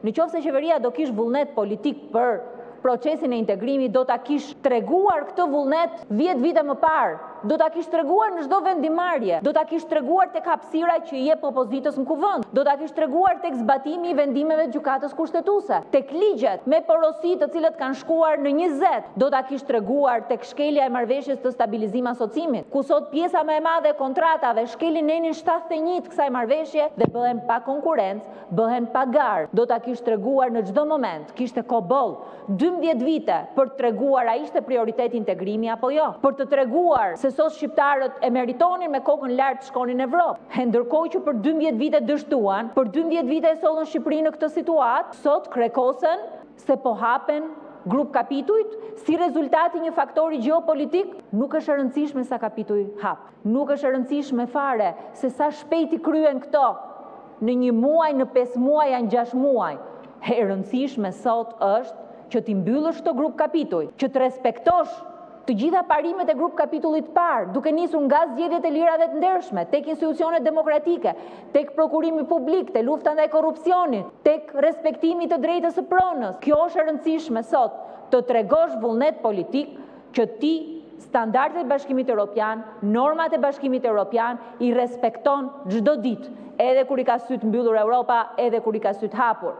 Në qoftë se qeveria do të kishte vullnet politik për procesin e integrimit, do ta kishte treguar këtë vullnet 10 vite më parë, do ta kishte treguar në çdo vendimmarrje, do ta kishte treguar te hapësira që i jep opozitës në Kuvend, do ta kishte treguar te zbatimi i vendimeve të Gjykatës Kushtetuese, te ligjet me porosi, të cilat kanë shkuar në 20, do ta kishte treguar te shkelja e Marrëveshjes së Stabilizim-Asociimit, ku sot pjesa më e madhe e kontratave shkelin nenin 71 të kësaj marrëveshjeje dhe bëhen pa konkurrencë, bëhen pa garë, do ta kishte treguar në çdo moment, kishte kohë boll, 12 vjet për të treguar a ishte prioritet integrimi apo jo, për të treguar se sot shqiptarët e meritonin me kokën lart të shkonin në Europë. E ndërkohë që për 12 vite dështuan, për 12 vite e sollën Shqipërinë në këtë situatë, sot krekosen se po hapen grup-kapitujt si rezultat i një faktori gjeopolitik. Nuk është e rëndësishme sa kapituj hap, nuk është e rëndësishme fare se sa shpejt i kryen këto, në një muaj, në 5 muaj a në 6 muaj. E rëndësishme sot është që t'i mbyllësh këto grup-kapituj, që të respektosh të gjitha parimet e grup-kapitullit të parë, duke nisur nga zgjedhjet e lira dhe të ndershme, tek institucionet demokratike, tek prokurimi publik, te lufta ndaj korrupsionit, tek respektimi i të drejtës së pronës. Kjo është e rëndësishme sot, të tregosh vullnet politik që ti standardet e Bashkimit Europian, normat e Bashkimit Europian i respekton çdo ditë, edhe kur i ka sytë mbyllur Europa, edhe kur i ka sytë hapur.